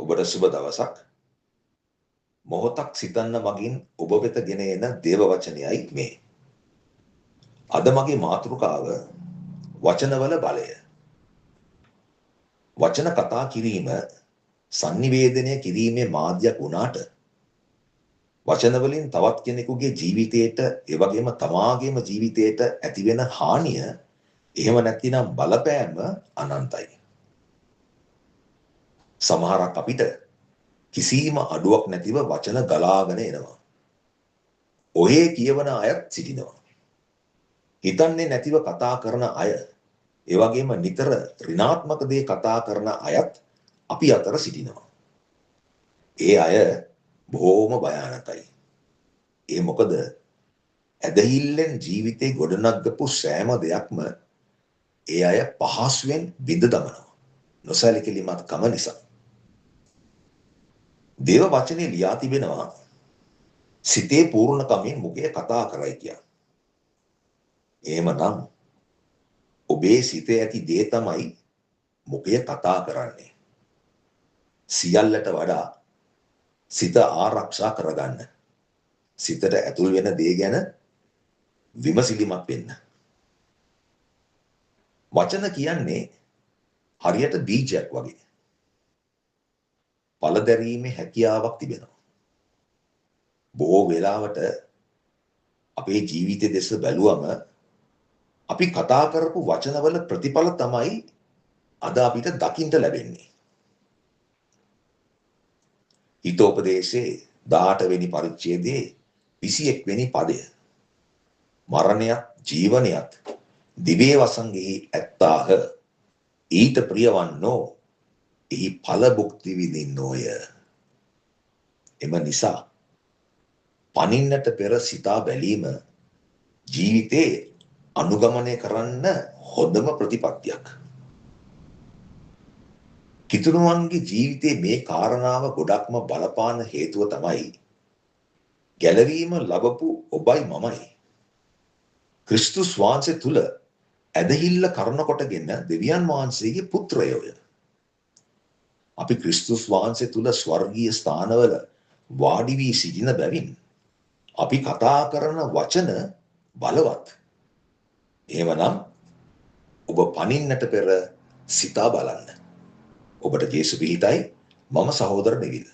ඔබට සුබ දවසක්. මොහොතක් සිතන්න මගින් ඔබ වෙත ගෙන එන දේව වචනයයි මේ. අද මගේ මාතෘකාව වචනවල බලය. වචන කතා කිරීම සන්නිවේදනය කිරීමේ මාධ්‍යයක් වුණාට වචන වලින් තවත් කෙනෙකුගේ ජීවිතයට, ඒ වගේම තමාගේම ජීවිතයට ඇතිවෙන හානිය, එහෙම නැතිනම් බලපෑම අනන්තයි. සමහරක් අපිට කිසිම අඩුවක් නැතිව වචන ගලාගෙන එනවා. ඔහේ කියවන අයත් සිටිනවා. හිතන්නේ නැතිව කතා කරන අය, ඒ වගේම නිතර ඍණාත්මක දේ කතා කරන අයත් අපි අතර සිටිනවා. ඒ අය බොහෝම භයානකයි. ඒ මොකද ඇදහිල්ලෙන් ජීවිතේ ගොඩනගපු සෑම දෙයක්ම ඒ අය පහසුවෙන් බිඳ දමනවා. නොසැලකිලිමත්කම නිසා. දේව වචනේ ලියා තිබෙනවා සිතේ පූර්ණකමින් මුඛය කතා කරයි කියා. එහෙමනම් ඔබේ සිතේ ඇති දේ තමයි මුඛය කතා කරන්නේ. සියල්ලට වඩා සිත ආරක්ෂා කරගන්න. සිතට ඇතුල් වෙන දේ ගැන විමසිලිමත් වෙන්න. වචන කියන්නේ හරියට බීජයක් වගේ. පළ දැරීමේ හැකියාවක් තිබෙනවා. බොහෝ වෙලාවට අපේ ජීවිතය දෙස බැලුවම අපි කතා කරපු වචනවල ප්‍රතිඵල තමයි අද අපිට දකින්න ලැබෙන්නේ. හිතෝපදේශයේ 18 වෙනි පරිච්ඡේදයේ 21 වෙනි පදය. මරණයත් ජීවනයත් දිවේ වසඟෙහි ඇත්තාහ, ඊට ප්‍රියවන්නෝ එහි ඵල භුක්ති විඳින්නෝය. එම නිසා පනින්නට පෙර සිතා බැලීම ජීවිතේ අනුගමනය කරන්න හොඳම ප්‍රතිපත්තියක්. කිතුණුවන්ගේ ජීවිතේ මේ කාරණාව ගොඩක්ම බලපාන හේතුව තමයි ගැලවීම ලැබපු ඔබයි මමයි ක්‍රිස්තුස් වහන්සේ තුල ඇදහිල්ල කරන කොටගෙන දෙවියන් වහන්සේගේ පුත්‍රයෝය. අපි ක්‍රිස්තුස් වහන්සේ තුල ස්වර්ගීය ස්ථානවල වාඩි වී සිටින බැවින් අපි කතා කරන වචන බලවත්. එහෙමනම් ඔබ පනින්නට පෙර සිතා බලන්න. ඔබට ජේසු පිහිටයි. මම සහෝදර නෙවිල්.